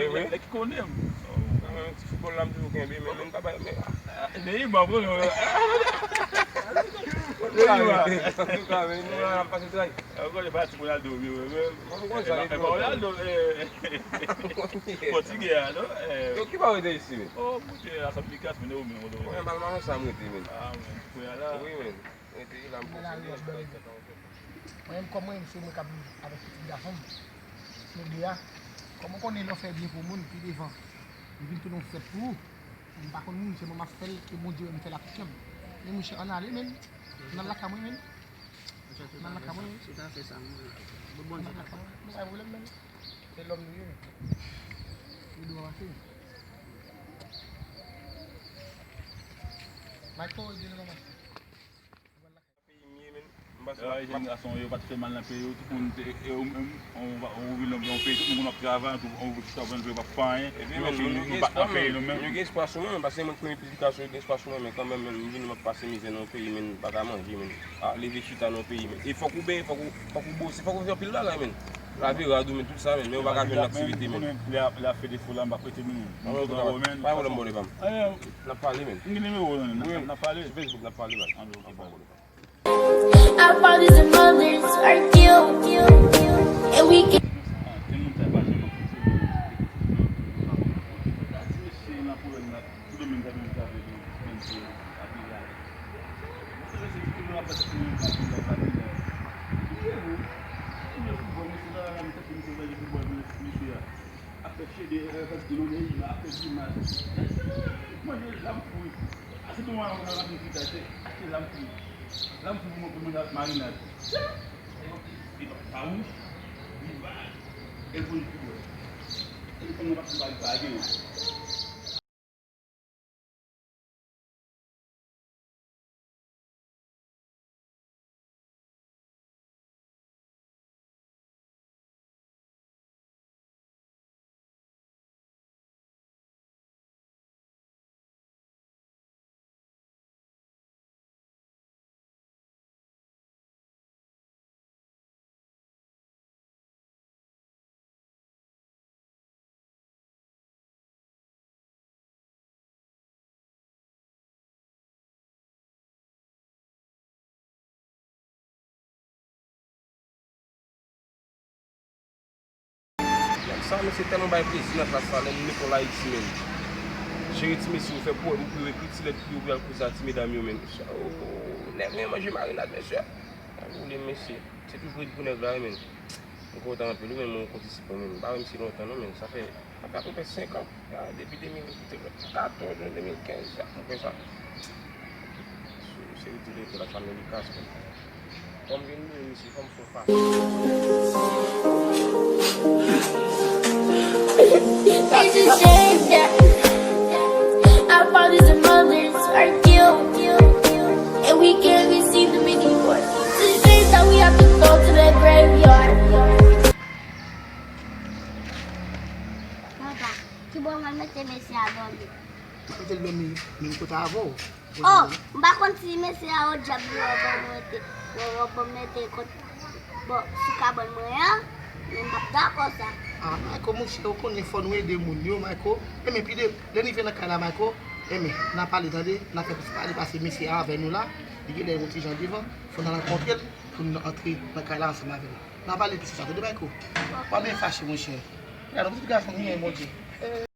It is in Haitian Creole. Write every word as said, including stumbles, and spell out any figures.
E vre? Nèg ki konnen m. Mwen menm ti foutbòl la m toujou kenbe, men men pa bay, men. Ah, Neymar, bro, non. Neymar. Antouka, men nou la n ap pase tray. Ankò, e pa ti Ronaldo, wi, wi, wi. Mwen konn sa, e pa Ronaldo, eh, pòtigè a, non? Eh. Yo, ki pa rete isi, men? Oh, mon Dieu, la San Lucas, men ou menm, ou menm. Mwen, Palmarin sa m rete, men. Ah, men, frè la. Wi, men. Rete la, m posede. Mwen menm, kòm mwen, se mwen k ap viv avèk pitit gason m. Nou de a. Kòm ou konnen lè w fè byen pou moun, pi devan, li vin tounen yon fèt pou ou. M pa konn moun, se mwen m ap fè l, e Bondye wè m fè l ak kè m. Men monchè, ann ale, men. Ann al lakay mwen, men. Ann al lakay mwen. Si w ta fè sa, mwen, bon, Bondye ta fè. Men pa gen pwoblèm, men. Se lòm nou ye, men. Li dwe pase. Michael, di nou kòman. Peyi m ye, men. M pase la, jèn gason yo pa t fè mal nan peyi yo, tout moun te, e ou menm, ou vin nan yon peyi, tout moun konn ap travay, tout moun ouvri chita, ou pa fè anyen. Epi, men, nou gen espwa, men, nou gen espwa sou mwen, men, paske mwen premye piblikasyon, yo gen espwa sou mwen, men kanmenm, men, m vini, m ap pase mizè nan yon peyi, men, m pa ka manje, men. Ah, leve chita nan yon peyi, men. E fòk ou benyen, fòk ou, fòk ou bose, fòk ou fè anpil bagay, men. Lave rad ou, men, tout sa, men, men ou pa ka jwenn aktivite, men. Lè ap fè defo la, m ap rete, men. M pa gen pwoblèm, bòdè pa m. N ap pale, men. M gen nimewo w, n ap pale. Sou Facebook, n ap pale, baz. Ah, ok, baz. Our fathers and mothers are killed, and we can Ap fè chede, ap fè kilomèt, ap fè di mal. Manje lam fou. Ase tou mwen, mwen, mwen, mwen, achte lam fou. Lam fou pou mwen, pou mwen, marinad. E pa, pa wouj, li va, e pou li pi wè. E li fè mwen pa, pa, pa gen. Sa, mesye, tèlman bay plezi nan klas la, lè nou lekòl Ayiti, menm. Jere ti mesye yo fè pwòm pou yo ekri ti lèt pou yo pou y al koze a ti medam yo, menm. Mesye, oh, nèg vin manje marinad, mesye. Sa boule, mesye. Se toujou ret pou nèg la, wi, menm. M kontan anpil, wi, menm, mwen konn ti sipò, menm. M pa wè misye lontan, non, menm. Sa fè, sa fè apeprè senk an. Ah, depi de mil katòz, de mil kenz, sa, mwen kwè sa. Se, se ret lekòl ak Amerikas, menm. Fò m vin mouri, mesye, fò m fè It's a shame that our fathers and mothers are killed, and we can't receive them anymore. It's a shame that we have to go to the graveyard. Papa, ki bò mwen mete mesye a dòmi? Mete l dòmi menm kote avè w. Oh, m pa konn si mesye a o dyab li wè bò mwen te wè wè bò mete kot bò sou kabann mwen an, men m p ap dakò sa. Ah, Mayko, monchè, ou konnen fò nou ede moun yo, Mayko. Enben, pi de, lè n rive nan kay la, Mayko, enben, n a pale, tande, n a fè plis pale, paske mesye a avè nou la, li genlè yon ti jan devan, fò n al rankontre l pou n antre nan kay la ansanm avè l. N a pale plis sou sa, tande, Mayko. Pa byen fache, monchè. Gade, yon pitit gason ki gen Bondye.